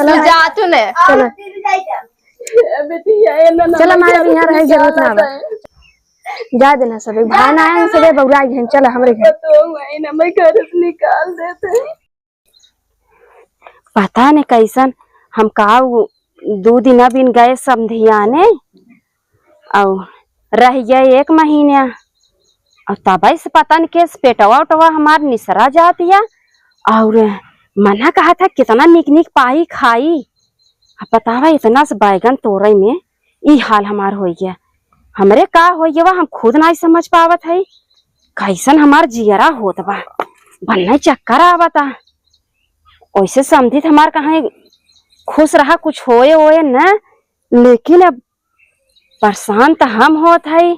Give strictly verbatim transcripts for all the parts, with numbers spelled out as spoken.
चला। जा तू ने। चला। ए बेटी, ये ना, ना, चला, हमारे अभी यहाँ रहे जरूरत ना बा। जा देना सबे, भाई ना आए, सबे बौरा गए, चला हमरे घर। तो भाई ना, मैं घर से निकाल देते हैं। पता नहीं कैसन, हम का उ दू दिना बिन गए समधियाने, और रह गए एक महीना, और तबे से पता नहीं केस पेटवा उटवा हमार निसरा जातिया, और मना कहा था कितना निक निक पाई खाई, अब बतावा इतना से बैगन तोड़े में ई हाल हमार हो गया। हमरे का हो गया, हम खुद नहीं समझ पावत है, कैसन हमार जियरा होत बा, बन्ने चक्कर आवता। ओइसे समधित हमार कहीं खुश रहा, कुछ होए ओए न, लेकिन अब परेशान त हम होत हई,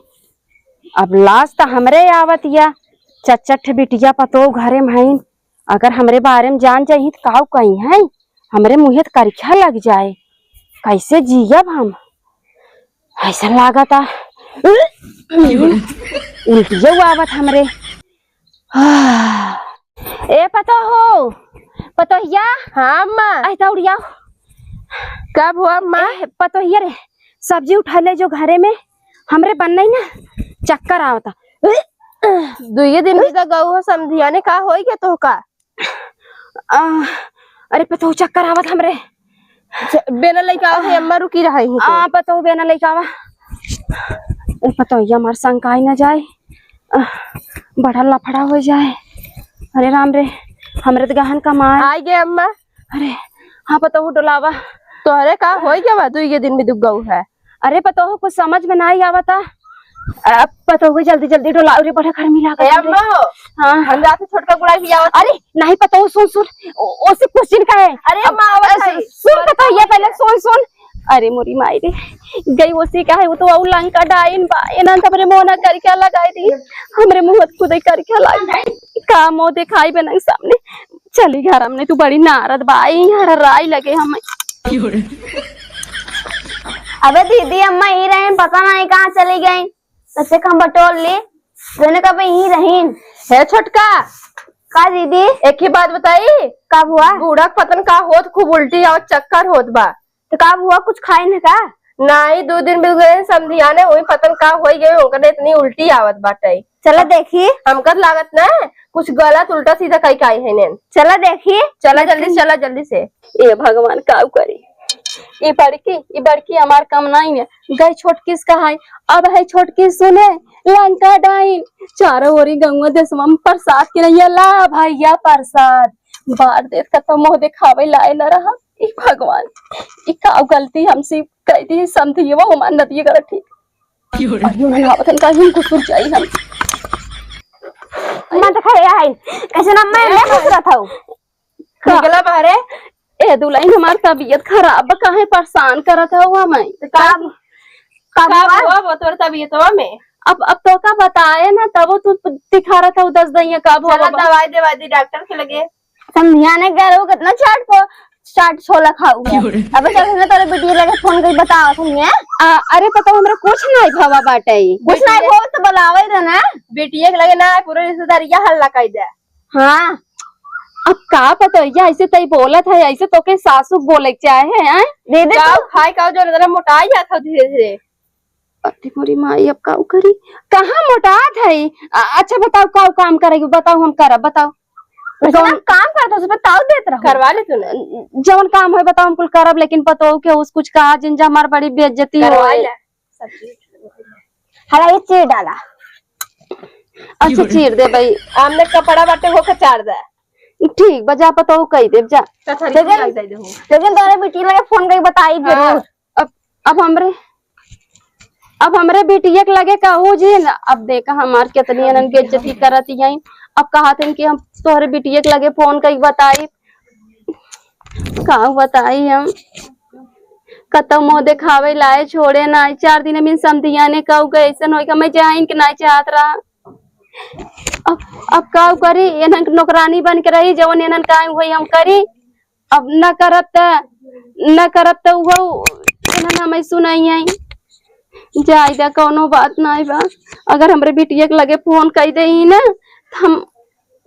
अब लाज त हमरे आवत या। चच्चठ बिटिया पतोह घरे में हईन, अगर हमरे बारे में जान जाही त काऊ कही है, हमरे मुँहे त करिखा लग जाए, कैसे जियब हम? ऐसा लागत आ उल्टियो आवत हमरे। ए पतोहो, पतोहिया। हाँ अम्मा। आई दौड़िया। कब हुआ अम्मा? ए पतोहिया रे, सब्जी उठा ले जो घरे में, हमरे बन नहीं ना, चक्कर आवता। दुइये दिन में तो गऊ हो समधिया ने, का होई गया तो का? आ, अरे पतोह चक्कर आवत हमरे। च-, बेना लइका आवत है, अम्मा रुकी रही है तो। आ, पतोह बेना लइका आवा। ए पतोहिया हमार संग आई ना जाए, आ, बड़ा लफड़ा हो जाए। अरे राम रे, हमरे त गहन कमाए। आई गए अम्मा। अरे हाँ पतोह डोलावा। तोहरे का होई गया बा, दुइये दिन में दुख गऊ है। अरे पतोह कुछ समझ में नहीं आवता। अब पतोह जल्दी जल्दी डोलाओ रे, बड़ा गर्मी लागत ए है रे। अम्मा हो। हाँ। हम जाते छोटका गुड़ाई भी आवत। अरे नहीं पतोह, सुन सुन, ओ-, ओसे कुछ दिन का है। अरे अब, अम्मा, आवत अ, है। सु-, सुन पतोहिया, पहले सुन सुन। अरे मोरी माई रे, गई ओसे का है, वो तो अउ लंका डाइन बा, एना त हमरे मोहना करिका लगाई दी, हमरे मुँह खुदे करिका लगाई, का मुँह दिखाई बनंग सामने। चली घर हमने, तू बड़ी नारद बा, ई हरराई लगे हम। अबे दीदी, अम्मा ई रहे, पता नहीं कहाँ चली गई। तसे हम बटोर ली, दोनों का भी यहीं रहीन। हे छोटका। का दीदी? एक ही बात बताई। का हुआ? बूढ़ा के पतन का होत, खूब उल्टी और चक्कर होत बा। तो का हुआ, कुछ खाइन है का? नाहीं, दो दिन बिल गए समधियाने, वही पतन का होई गए, ओकरे इतनी उल्टी आवत बाटे। चला देखी। हमका त लागत ना, कुछ गलत उल्टा सीधा कई के आई है नेन। चला देखी। चला जल्दी, चला जल्दी से। ए भगवान, का करी? ई बड़की, ई बड़की हमार कम नाहीं है। गई छोटकी से कहाई, अब है छोटकी सुने, लंका डाइन। चारों ओरी गंगा देशवा में प्रसाद के रहिया, ला भैया प्रसाद। बार देख के तो मुँह दिखावे लाए न रहा। ई भगवान, ई का गलती हमसे कई दी, समधियवा हमार नदिया गलत ठीक। अरे, मैं आवत हन, कहीं कुछ सुन जाई हम। मन तो खड़े है, कैसे ना मैं, मैं खुश रहता हूँ। का? निकला बाहरे। ए दुल्हन, हमार तबीयत खराब बा, काहे परेशान करत हऊ हमें? तो का, का का हुआ? हुआ बा तोर तबीयतवा में? अब, अब तो का बताए ना, तब तू दिखा रहा था दस दइया का हुआ चला बा। दवाई देवा दी डॉक्टर के लगे। समधिया ने कह रहे हो कितना चाट को, चाट छोला खाऊ। क्यों रे? अबे चल ना, तोरे बिटिया लगे फोन कर बताओ समधिया। आ, अरे पता हमरा कुछ नहीं भवा बाटे। कुछ नहीं भवा तो बुलावे दे ना। बिटिया के लगे ना, पूरे रिश्तेदारिया हल्ला कर दे। हाँ। अब का पतोहिया ऐसे तई बोलत है, ऐसे तोके सासू बोले के चाहे, हैं? दीदी, का तू खाए का जो इतना मोटाई जात हो धीरे धीरे। अरे मोरी माई, अब का करी? कहाँ मोटात है? अ-, अच्छा बताओ, का काम करेगी? बताओ, हम करब, बताओ। वैसे कौन ना काम करत हो, उस पे ताव देत रहो। करवा ले तूने। जवन काम होए बताओ, हम कुल करब, लेकिन पतोह के उस कुछ कहा जिन जा हमार बड़ी बेइज्जती करवा होए। ले। सब्जी। हला ये चीर डाला। अच्छा, चीर दे भाई। आमने कपड़ा बाटे हो के चार दे। ठीक बा, जा पतोह कही देब, जा। कथरी लेकिन, लाई दे दे हो। लेकिन तोरे बिटिया लगे फोन करके बताई हाँ। जरूर। अब, अब हमरे, अब हमरे बिटिया के लगे कहू जी न, अब देखा हमार कितनी अनन बेइज्जती करत ही। अब कहत हन कि हम तोहरे बिटिया के लगे फोन करके बताई। का बताई हम, कतौ मुँह देखावे लाए छोड़े नाई। चार दिन में समधिया ने कहू के ऐसन होई कि मैं जाइन के नाई चाहत रहा। अब, अब का करी, एनन के नौकरानी बन के रही, जवन एनन का होई हम करी। अब न करब त, न करब त उहो एनन हमें सुनाई आई। जाई दा, कौनो बात नाई बा। अगर हमरे बिटिया के लगे फोन कई देई ना, त हम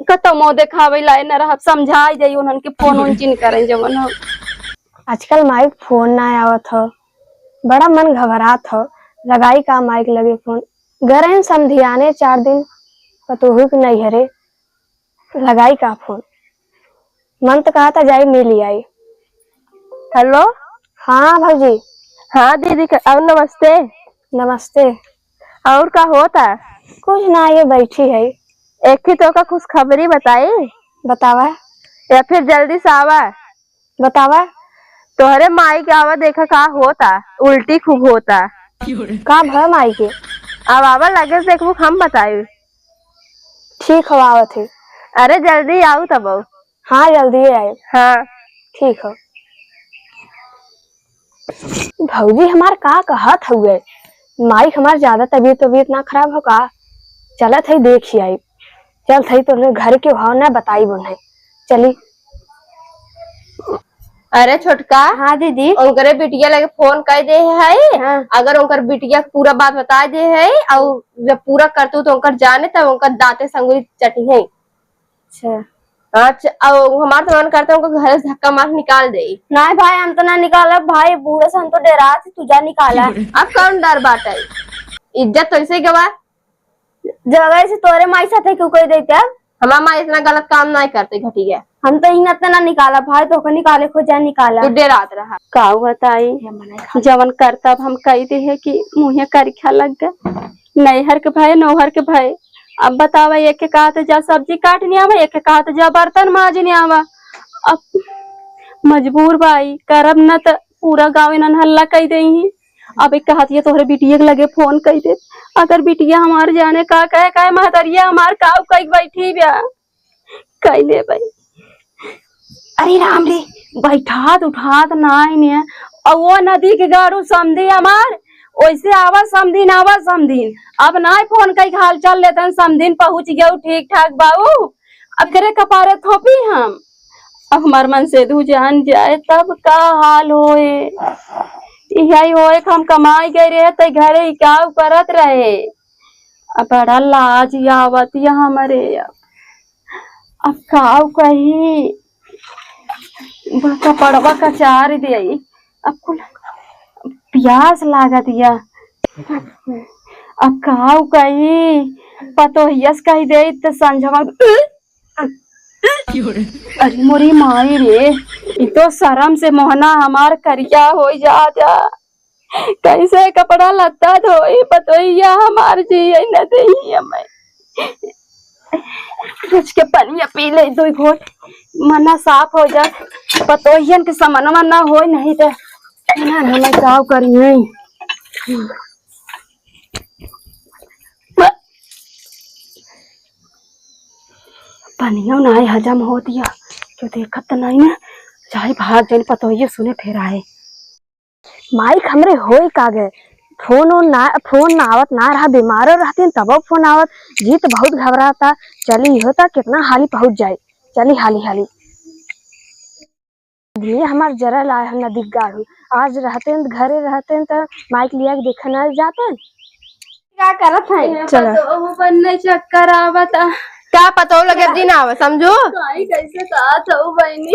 कतौ मुँह देखावे लाए न रहब, समझाई जाई उन्हन के फोन उन जिन करें जवन हो। आजकल माई क फोन ना आवत हो, बड़ा मन घबरात हो। लगाई का माई क लगे फोन? गरन समधियाने चार दिन पतोहू के नैहरे, लगाई का फोन? मन तो कहा था जाई मिल आई। हेलो। हाँ भौजी। हाँ दीदी, क-, और नमस्ते। नमस्ते। और का होता? कुछ ना, ये बैठी है। एक ही तो का खुशखबरी बताई। बतावा। या फिर जल्दी से आवा। बतावा। तोहरे माई के आवा, देखा का होता, उल्टी खूब होता। का भय माई के? अब आवा लगे से देखबू, हम बताई। ठीक हो, आवत है। अरे जल्दी आऊ तब। हाँ, जल्दी आए। हाँ। ठीक हो। भौजी हमार का कहत हउए, माई हमार ज्यादा तबीयत तबीयत ना खराब हो का? चलत है देखी आई। चलत है तो घर के भाव ना बताई बोने। चली। अरे छोटका। हाँ दीदी। उनकरे बिटिया लगे फोन कर दे है। हाँ। अगर उनकर बिटिया के पूरा बात बता दे है और जब पूरा करतू तो उनकर जाने तब उनकर दांते संगुरी चटी है। अच्छा। अच्छा, अब हमार तो मन करता है उनको घर से धक्का मार के निकाल दे। नहीं भाई, हम तो ना निकालब भाई, बूढ़े से हम तो डेरात ही, तू जा निकाला। अब कौन डर बाटे? इज्जत तो ऐसे ही गवा। जगह से तोरे माई साथे क्यों कह देते अब? हमार माई इतना गलत काम नहीं करते घटिया। हम तो इन्हें इतना ना निकाला भाई, तो निकाले खो जा निकाला। तू डेरात रहा। का बताई, जवन करतब हम कह दे है कि मुँहे करिखा लग गए। नैहर के भय, नौहर के भय। अब बतावा, एक के कहत जा सब्जी काट ने आवा, एक के कहत जा बर्तन माज ने आवा। अब मजबूर बाई, करब न त पूरा गाँव इन्हन हल्ला कई देई ही। अब एक कहत ये तोहरे बिटिया के लगे फोन कई दे, अगर बिटिया हमार जाने का कहे, कहे महतरिया हमार काऊ कई बैठी बा। कई ले भाई। अरे राम रे, बैठात उठात नाई ने। और वो नदी के गाड़ू समधी हमार, ओइसे आवा समधिन, आवा समधिन। अब नाई फोन कई हाल चाल लेतन, समधिन पहुँच गयो ठीक ठाक बाऊ। अब करे कपारे थोपी हम। अब हमार मन से दू जान जाए तब का हाल होए। यही होए कि हम कमाई गए रहे ते घरे ही का करत रहे। अब बड़ा लाज आवत या हमरे अब। अब काऊ कही, ब-, कपड़वा कचार देई। अब कुल प्यास लागत या। अब काऊ कही, पतोहियस कही देई त संझवा। अरे मोरी माई रे, ई तो शरम से मोहना हमार करिया होई जात या। कैसे कपड़ा लत्ता धोई पतोहिया हमार जिए न देही हमें। रोज के पनिया पी ले दुई घोट, मना साफ हो जा। पतोहियन के समनवा ना होई नहीं त ना हमें काव करी है। पनिया ना हजम होत या, क्यों देखत त नहीं ना, चाहे भाग जाइन पतोहिया सुने फिर आए। माइक हमरे होई का गए, फोन ओन ना, फोन ना आवत ना रहा, बीमारो रहतीन तबो फोन आवत। जी त बहुत घबराता। चली इहो त कितना हाली पहुँच जाए, चली हाली हाली। दिए हमार जरा लाए हम नदी गाड़ू, आज रहतेन घरे रहतेन त माइक लिया के देखे ना जातेन। का करत है? चला। पतोहू बनने चक्कर आवता। का पतोहू लगे अब दिन आवे, समझू? काई कैसे कहत हऊ बहिनी?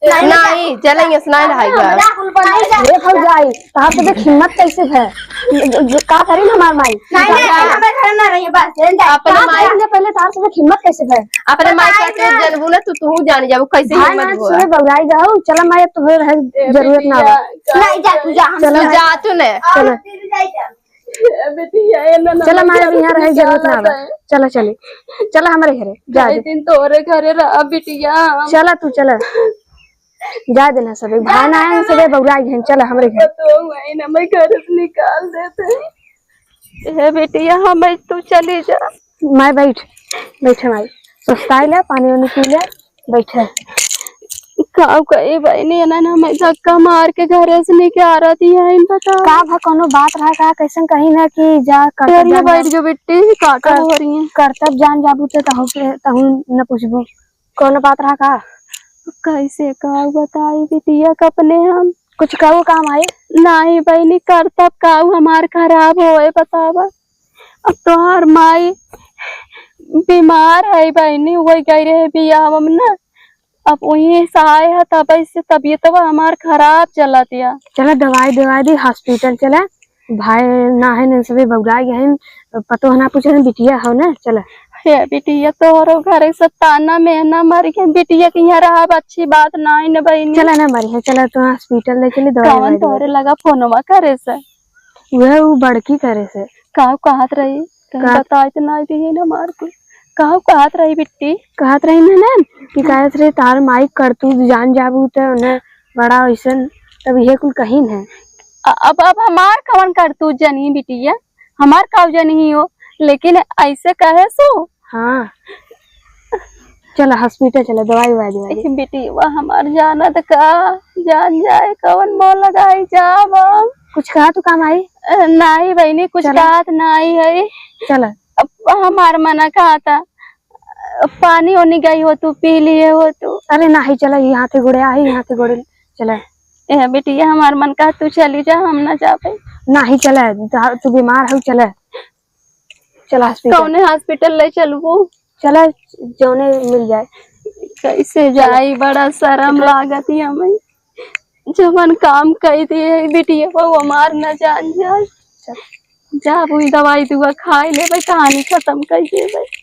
नहीं, चलेंगे, सुनाई रहा है। ए भौजाई, तहार से देख हिम्मत कैसे है? ये, ये, ये का करी हमार माई? नहीं, नहीं, हमारे घर ना रहिए, बस, जान जाए। अपने का माई करी? पहले तहार से देख हिम्मत कैसे है? अपने माई का तो जनबू ना, तू, तू जान जाबू, कैसे भाई हिम्मत ना हुआ? सुने बौराई जाओ, चला माई, अब तुम्हें रहे जरूरत ना बा। नहीं, जा, तू जा, हम चला। जा, तू ने। चला। ए बिटिया, ए ना, ना, चला, मारे बिहार है, जरूरत ना बा। चला, चली। चला, हमरे घरे, जा कई दे। दिन तोरे घरे रह, बिटिया। चला, तू चला। जा देना सबे, भाई ना आए, सबे बौरा गए, चला, हमरे घरे। तो वही ना, मैं घर से निकाल देते। ए बिटिया, हम, तू चली जा। माई बैठ, बैठे माई, सुस्ताई ले, पानी वानी पी ले, बैठे। का कही बहिनी, एनन हमें धक्का मार के घरे से निकारा दिया है, इन बता। का भा कोनो बात रहा का, कैसन कहीं ना कि जा करतब तोरिया जान बैठ जा-, जो बिट्टी, काटा कर-, हो रही है। करतब जान जाबू ते तहु के, तहु न पूछबू। कोनो बात रहा का? कैसे का बताई बिटिया का अपने हम? कुछ कहू काम आई? नाही बहिनी, करतब काऊ हमार खराब होए बतावा। अब तोहार माई बीमार है बहिनी, वही गई रहे बियाह में ना, अब वही सहाय है, तब से तबीयत हमार खराब चलत या। चला दवाई दवाई दी, hospital चला। भाई ना है, न सबे बौराइ गए हैं, पतोह ना पूछे हैं, बिटिया हो ना, चला। हे बिटिया, तोहरो घरे से ताना मेहना मर गए, बिटिया के यहाँ रहब अच्छी बात ना है न बहिनी। चला ना मरी है, चला तो hospital ले चली, दवाई कौन दवाई दे। तोहरे लगा फोनवा करे से? वह वो बड़की करे से। का कहत रही? कहीं का? बताई तो ना दिए ना मार के। का कहत रही बिट्टी? कहत रही ना ना कि कहत रही तार माई करतूत जान जाबू त उन्हें बड़ा वैसन, तब ये कुल कहीं है। अ-, अब, अब हमार कवन करतूत जनी बिटिया, हमार काव जनी हो, लेकिन ऐसे कहे सो। हाँ, चला hospital चला, दवाई ववाई दवाई। ए बिटिया हमार जानत का, जान जाए कवन मोह लगाई जाब हम। कुछ कहा तू काम आई? अ, नाही बहिनी, कुछ चला। कहत नाही है। चला। अब हमार मना कहा था, पानी ओनी गई हो तू, पी लिए हो तू। अरे नाही, चला, यहाँ थे गोड़े आई, यहाँ थे गोड़े, चला। ए बिटिया हमार मन कहा तू चली जा, हम ना जाबे। नाही, चला, तू बीमार हो, चला। चला hospital। कौने hospital ले चलबू? चला, जौने मिल जाए। कैसे जाई, बड़ा शर्म लागत है हमें। जवन काम कई दिए बिटिया, वो हमार न जान जाए। चल। जा, वही दवाई दुआ खाई लेबे, कहानी खत्म कर देबे।